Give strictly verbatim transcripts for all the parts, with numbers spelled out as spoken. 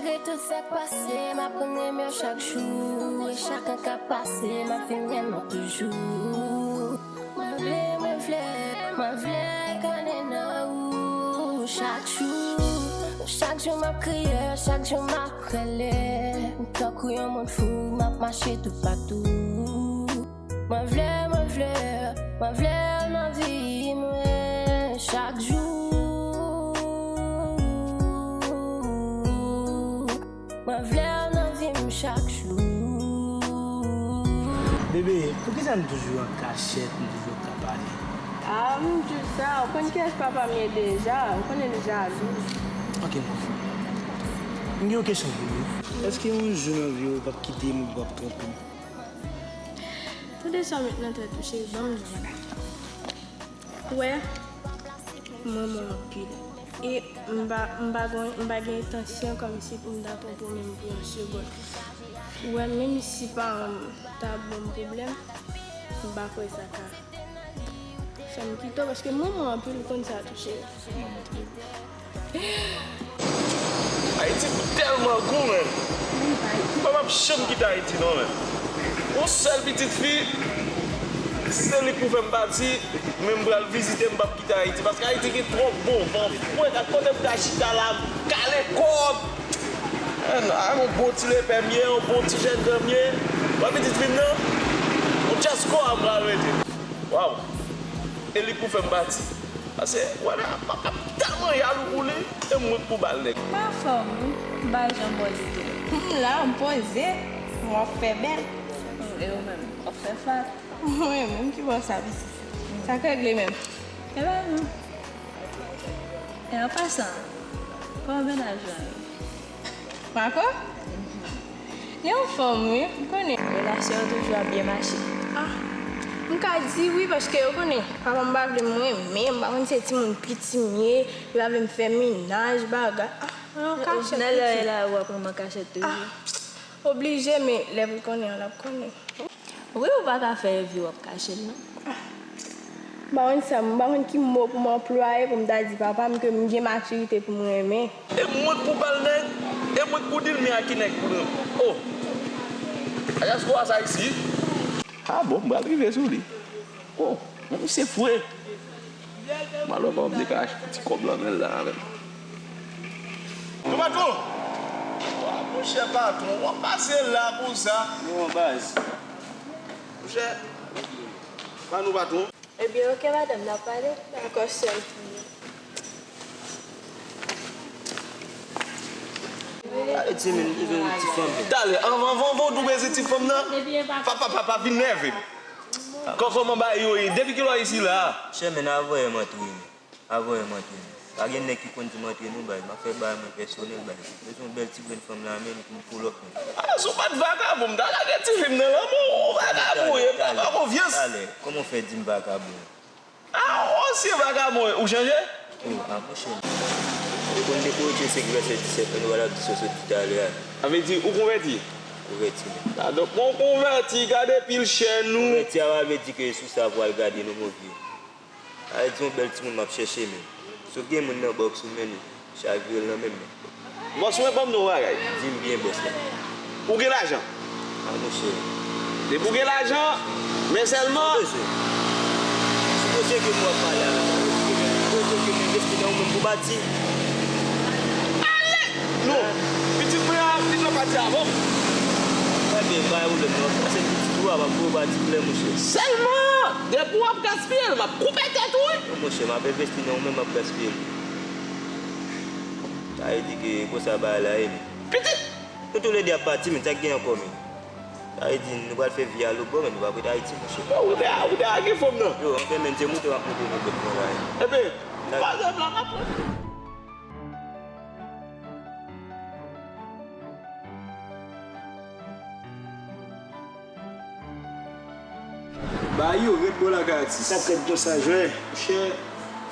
Malgre tout sa k pase, m aprann renmen w chak jou. E chak an k ap pase, m ap vin renmen w toujou. Mwen vle, mwen vle, mwen vle konnen nan ou chak jou. Chak jou m ap kriye, chak jou m ap rele. M tankou yon moun fou, m ap mache toupatou. Mwen vle, mwen vle, mwen vle w nan vi mwen chak jou. Mwen vle w nan vi m chak jou. Bebe, poukisa n toujou an kachèt, n toujou ka pale? Ah, m di w sa, ou konn kiyès papa m ye deja, ou konnen l jalou. Ok, m konprann. M gen yon kesyon pou ou. Èske yon jou nan vi w, w p ap kite m, w p ap twonpe m? Tande sa w met nan tèt ou, cheri, ban m di w bagay. Ou wè, m renmen w anpil. E m pa, m pa gen, m pa gen entansyon kòmsi pou m ta twonpe w menm pou yon segonn. Ou wè, menm si paran m ta ban m pwoblèm, m pa kwè sa ka fè m kite w, paske m renmen w anpil, ou konn sa tou, cheri. Ayiti tèlman gou, menn. M pa p ap janm kite Ayiti, non, menn. Yon sèl pitit fi, se li k pou fè m pati, men m pral vizite, m p ap kite Ayiti, paske Ayiti gen twòp bon van, frenk, ak kote m ka chita la, m kale kò m. Menn, a, yon bon ti lepè m ye, yon bon ti jènjan m ye. Wè pitit fi m nan, yon dyaspora m pral rete. Waw! E li k pou fè m pati. Paske, wè la, m ap tèlman jalou pou li, e mwen k pou ba l nèg. Mwen anfòm, wi. M pa jan bò li ye. M la, m poze, m ap fè bèl. E ou menm, w ap fè fat. Mwen menm ki bò sa, pitit? Sa k regle menm? E pa nou. E an pasan, kòman mennaj ou an ye? Marco? Li anfòm, wi, m konnen. Relasyon an toujou ap byen mache. Ah, m ka di wi, paske ou konnen, papa m pa vle m renmen, m pa konn se timoun piti m ye, li pa vle m fè mennaj, bagay. Ah, mwen an kachèt. Nan lè la, ou ap renmen an kachèt toujou? Ah, oblije, men lè pou l konnen an, l ap konnen. Wi, ou pa ka fè vi w ap kache l, non. M pa konn sa, m pa konn ki mo pou m anplwaye pou m ta di papa m ke m gen matirite pou m renmen. E mwen k pou ba l nèg, e mwen k pou di l men a ki nèg pou l renmen. Oh! Ayas kwa sa isi? Ah bon, m pral rive sou li. Oh, men misye fre. Malè pa oblije ka achte ti kòb lan men l la avè l. Yo patwon! Wa, monchè patwon, w ap pase la konsa. Non, baz. Monchè, pa nou patwon. Ebyen, oke, madanm, n ap pale. Dakò, sè m. Gade, timoun, m bezwen yon ti fanm. Talè, anvan, anvan, anvan w tou bezwen ti fanm nan, pa, pa, pa, pa vin nève m. Kò, kòman bagay yo ye? Depi kilè w isi la? Chè, men, avoye m antre, men. Avoye m antre, men. Pa gen nèg ki konn di m antre non, bay. M ap fè bagay mwen pèsonèl, bay. Bezwen yon bèl ti grenn fanm la, men, pou m pull up, men. Ah, si w pa t vakabon, m ta lage ti fi m nan lanmè w, ou vakabon ye, m pa fè w konfyans. Talè, kòman w fè di m vakabon? Ah, ou se vakabon, ou chanje? Oh, ah, monchè. Ou konn dekore Dye senk vèsè disèt, men ou pa t ap di sa w sot di talè a. Sa vle di ou konvèti? Konvèti, men. Ah, donk, mwen konvèti, gade pil chèn ou. Konvèti a pa vle di ke sou sa pou al gade non, mon vieux. Sa vle di yon bèl timoun m ap chèche, men. Si w gen moun nan bòks ou, men li. Chavire l nan men m. Bòs mwen, ban m di w yon bagay. Di m byen, bòs la. Ou gen lajan? Ah, monchè. Depi w gen lajan, men sèlman. Ou bezwen. Sipoze ke m w ap pale a la, sipoze ke m envesti nan ou menm pou bati. Ale! Non. Pitit mwen a, li nan pati avan. Ebyen, pa gen pwoblèm, non. Sa se pitit ou a, m ap voye w pati klè, monchè. Sèlman, depi w ap gaspiye l, m ap koupe tèt ou, wi. Non, monchè, m ap envesti nan ou menm, m ap gaspiye l. Sa vle di ke konsa bagay la ye, men. Pitit! Nou toulède ap pati, men sa k gen ankò, men? Sa vle di, nou pral fè vi a lòt bò, men nou p ap ret Ayiti, monchè. Yo, ou te, ou te lage fanm nan. Yo, anfen, men, se moute m ap moute nou bèt mwen la, wi. Ebyen, pa gen plan, n ap pran. Ba yo, ret bò la, ka atis. Sa k fèt konsa, jwè? Monchè,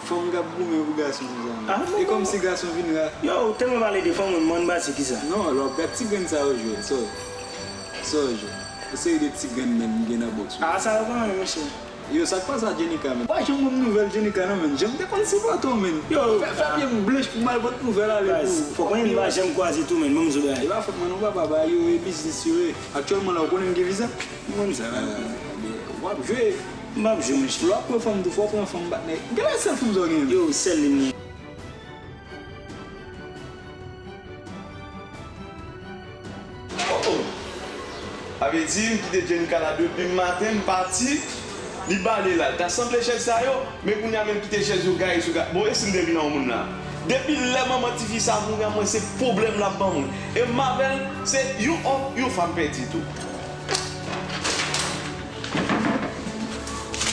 fanm k ap goumen pou gason konsa, non. Ah, e kòmsi gason vin ra. Yo, ou tèlman pale de fanm, mwen, mwen, ba se kisa? Non, lè w ap gad ti grenn sa yo jwe, sa w, sa w jwe. Yon seri de ti grenn menm gen nan bòks. Ah, sa yo pa anyen, monchè. Yo, sa k pase a Jenika, menn? Pa janm ban m nouvèl Jenika, non, menn. Jan m te konn sipòte w, menn. Yo, fè, fè pye m blanch pou m al pot nouvèl ale pou ou. Fòk mwen pa janm kwaze tou, menn. Ban m di w bagay. E pa fòt mwen, non, papa, bagay yo, e biznis yo ye. Aktyèlman la, ou konnen m gen viza? M konn sa. W ap jwe. M p ap jwe, monchè. Lè w ap pran fanm tou, fò w pran fanm patnè. Gen lè sèl fanm sa w genyen. Yo, sèl li m genyen. Oh, oh. Sa vle di, m kite Jenika la depi maten, m pati, li bale la. L ta sanble chèz sa yo, men kounye a menm kite chèz yo gaye sou ga-, bon, e si m te vin nan yon moun la? Depi lè manman tifi sa mouri a, mwen se pwoblèm l ap ban mwen. E m avè l, se yon òm, yon fanm pèdi tou.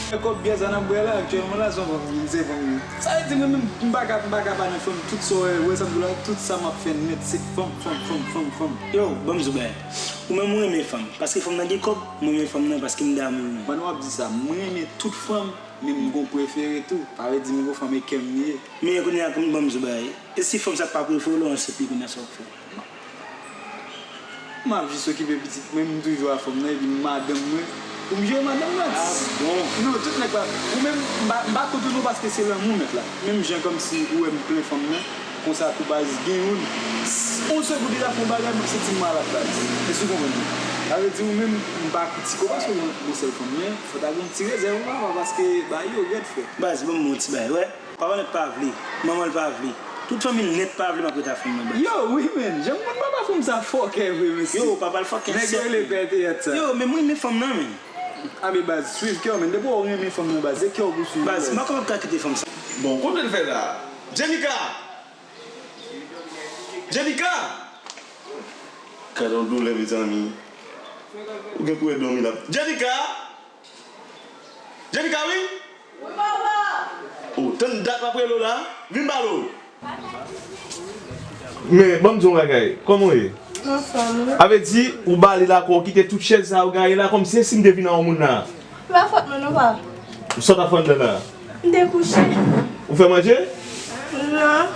E kòb byè sa n ap bwè la aktyèlman la, se yon fanm ki se fanm. Sa vle di mwen menm, m pa ka, m pa ka pa nan fanm, tout sa w wè, wè sa m di w la, tout sa m ap fè nèt, se fanm, fanm, fanm, fanm, fanm. Yo, ban m di w bagay. Ou menm ou renmen fanm, paske fanm nan gen kòb, mwen renmen fanm nan paske m damou l. Mwen w ap di sa, mwen renmen tout fanm, men m gon prefere tou. Sa vle di m gon fanm e kè m li ye. Men kounye a, ban m di w bagay. E si fanm sa pa prefere w, lè w ansent li, kounye a sa w ap fè? M ap jis okipe pitit mwen, m toujou a fanm nan, epi madanm mwen. Pou m jere madanm mwen? Ah bon? Non, tout nèg pa, ou menm, m pa, m pa kont ou non, paske se lanmou nèt la. Menm jan kòmsi ou wè m plen fanm nan, konsa tou baz gen youn. On segonn li ta fè yon bagay, m ap santi m malad baz. Èske ou konprann mwen? Sa vle di ou menm, m pa kritike w paske w gen yon sèl fanm, men fò ta gen yon ti rezèv papa, paske bagay yo rèd frè. Baz, ban m yon ti bagay, wè. Papa nèt pa vle, manman l pa vle. Tout fanmi l nèt pa vle m ap ret a fanm nan, baz. Yo, wi, menn. Jan m konn papa fanm sa fòkè vre, mesye. Yo, papa l fòkè sèt. Nèg yo rele pè teyat sa. Yo, men mwen renmen fanm nan, menn. A, men baz, swiv kè w, menn. Depi w renmen fanm nan, baz, se kè w pou swiv. Baz, m pa kapab ka kite fanm sa. Bon, konbyen l fè la? Jenika! Jenika! Gade yon doulè, mezanmi. Ou gen pou wè dòmi la. Jenika! Jenika, wi? Wi, papa. Oh, tann dat m ap rele w la. Vin pale w. Men, ban m di w yon bagay. Kòman w ye? Anfòm, wi. Sa vle di, ou bale la, ou kite tout chèz sa yo gaye la, kòmsi si m te vin a yon moun la. Pa fòt mwen non, pa. Sa w t ap fè anndan la? M te kouche. Ou fè manje? Non.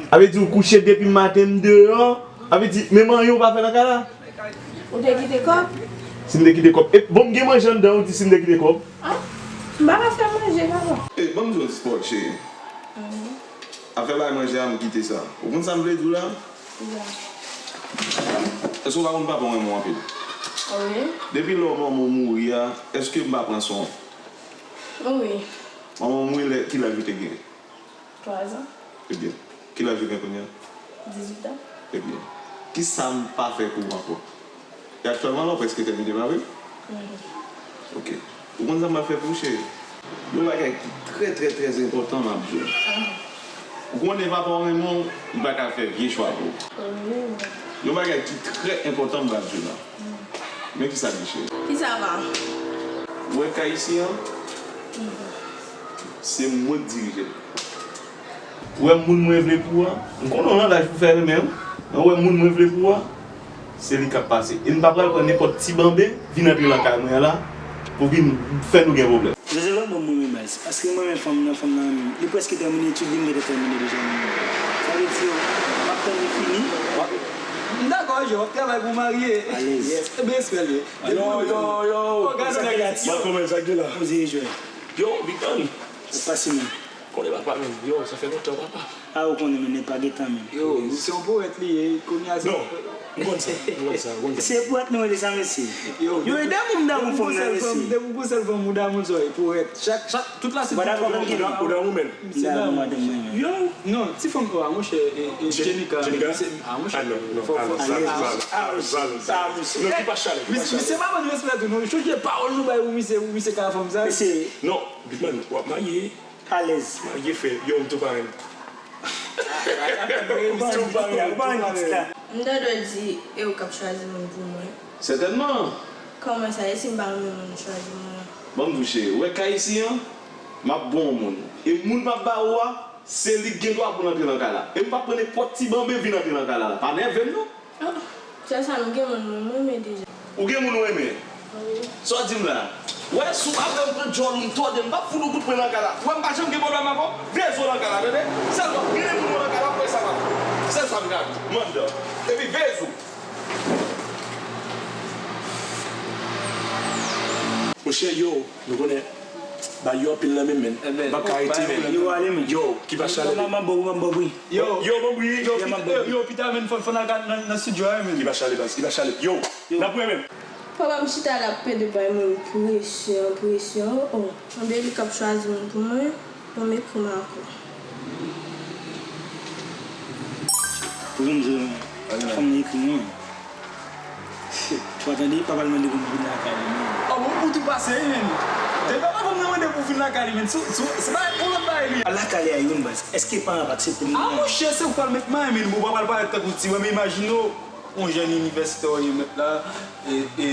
Sa vle di, ou kouche depi maten, m deyò. Sa vle di, menm anyen ou pa fè nan kay la? Ou te kite kòb? Si m te kite kòb. E, bon, m gen manje anndan, ou di si m te kite kòb? Ah, m pa ka fè manje, papa. E, ban m di w yon ti pawòl, cheri. Mhm. Afè bay manje a, m kite sa. Ou konn sa m vle di w la? Ya. Èske w pa konn papa w renmen w anpil? Wi. Depi lè w manman w mouri a, èske m pa pran swen w? Wi. Manman w mouri lè, ki laj ou te gen? Twa zan. Ebyen, ki laj ou gen kounye a? Dizuit an. Ebyen, kisa m pa fè pou ou ankò? E aktyèlman la, ou prèske tèmine, pa vre? Mhm. Ok. Ou konn sa m ap fè pou ou, cheri? Yon bagay ki trè, trè, trè enpòtan m ap di w. Ou konnen papa w renmen w, m pa ka fè vye chwa pou ou. Mhm. Yon bagay ki trè enpòtan m pral di w la. Men kisa l ye, cheri. Kisa, pa? Ou wè kay isi an? Mhm. Se mwen k dirije l. Ou wè moun mwen vle pou ou a? M konnen w nan laj pou fè renmen, wi. Men ou wè moun mwen vle pou ou a? Se li k ap pase. E m pa pral pran nenpòt ti banben vin antre nan kay mwen an la pou vin fè nou gen pwoblèm. Joseph, ban m mwen menm baz. Paske mwen menm fanm nan, fanm nan renmen m. Li prèske tèmine etid li, m gentan tèmine deja mwen menm. Sa vle di, m ap tann li fini. M dakò, Joseph, w ap travay pou w marye. Alèz. Yes. Ebyen, espè l ye. Yo, yo, yo. Oh, gade nèg la. Malcolm, sa k gen la? Poze jwè. Yo, Big Man. Sa pase, man. Konnen papa menm. Yo, sa fè lontan, papa. A, ou konnen, men nèg pa gen tan menm. Yo, se yon powèt li ye, kounye a se... Non, m konn sa, m konn sa, m konn sa. Se powèt nou rele sa, mesye. Yo, yo, e damou m damou fanm nan, mesye. Depi w gon sèl fanm, ou damou l, sa, e powèt. Chak, chak, tout la se... Ou pa dakò, men ou gen dwa. Ou damou, men. M damou madanm mwen, men. Yo. Non, ti fanm, a, monchè, e, e, Jenika, Jenika? Se, a, monchè. A, non, non, fò, fò, alèz, alèz. Non, ki pa chalè, ki pa chalè. Misye pa ban nou respè tou, non. Chonje pawòl nou bay pou misye, pou misye ka fanm sa. Mesye. Non, Big Man, w ap marye. Alèz. Marye fè, yo, m tou parèy. M tou parèy, m tou parèy. M ta dwe di, e ou k ap chwazi moun pou mwen. Sètènman. Kòman sa, e si m pa renmen moun ou chwazi mwen an? Ban m di w, cheri, ou wè kay isi an? M ap ba w yon moun. E moun m ap ba ou a, se li k gen dwa pou l antre nan kay la. E m p ap pran nenpòt ti banben vin antre nan kay la. Pa nève m, non. Ah, sèl sa, m gen moun mwen, mwen renmen deja. Ou gen moun ou renmen? Wi. Sa w di m la? Wè, si w pa vle m pran djòl ou, m tòde, m p ap fout ou kout pwen nan kay la. Wè, m pa janm gen pwoblèm avè w. Veye zo nan kay la, tande? Sèlman, gen moun ou nan kay la, m wè sa m ap fè. Sèl sa m ka di w. M anndan. Epi veye zo. Monchè, yo, nou konnen Yo anpil nan men, men. M pa ka rete, men. Yo ale, men. Yo, ki pa chale, men. M ap bò wi, m ap bò wi. Yo, yo, bon, wi. Yo, yo, pita, men, fò, fò n al nan, nan studio a, men. Ki pa chale, baz, ki pa chale. Yo, n ap wè, men. Papa m chita la ap pede bay moun presyon, presyon, o, o. Anben li k ap chwazi moun pou mwen, pou m ekri m ankò. Ou konn di fanm nan ekri mwen. Ou pa tande, papa l mande pou m vin lakay li, men. O, bon, ou tou pase, wi, men. Depi papa m nan mande pou vin lakay li, men. Sou, sou, se pa yon lòt bagay li. Al lakay li a youn, baz. Èske paran pa aksepte m? A, monchè, se ou k pral met may, men. Bon, ou pa pral parèt tankou ti, men imajine w. Yon jèn inivèsitè w ye mèt la, e, e,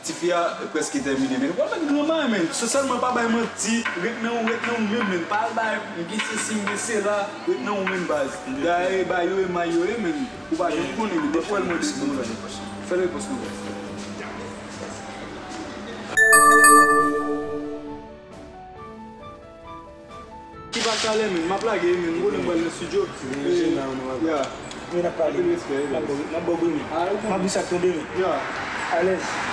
tifi a prèske tèmine, men. Ou pral mèt granma, men. Se sèlman pa bay manti, ret nan ou, ret nan ou menm, men. Pa al bay, m gen sesi, m gen sela, ret nan ou menm, baz. Dayè, e bay yo, e may yo ye, men. Ou pa janm konnen, men. Defwa, l mwen di, fè l repons, non, baz. Ki pa chale, men. M ap lage, men. M konnen m pral nan studio. Ya. Men n ap pale. Anpil respè, wi, baz. M ap bò wi, men. M ap di sa k tonbe, men. Ya. Alèz.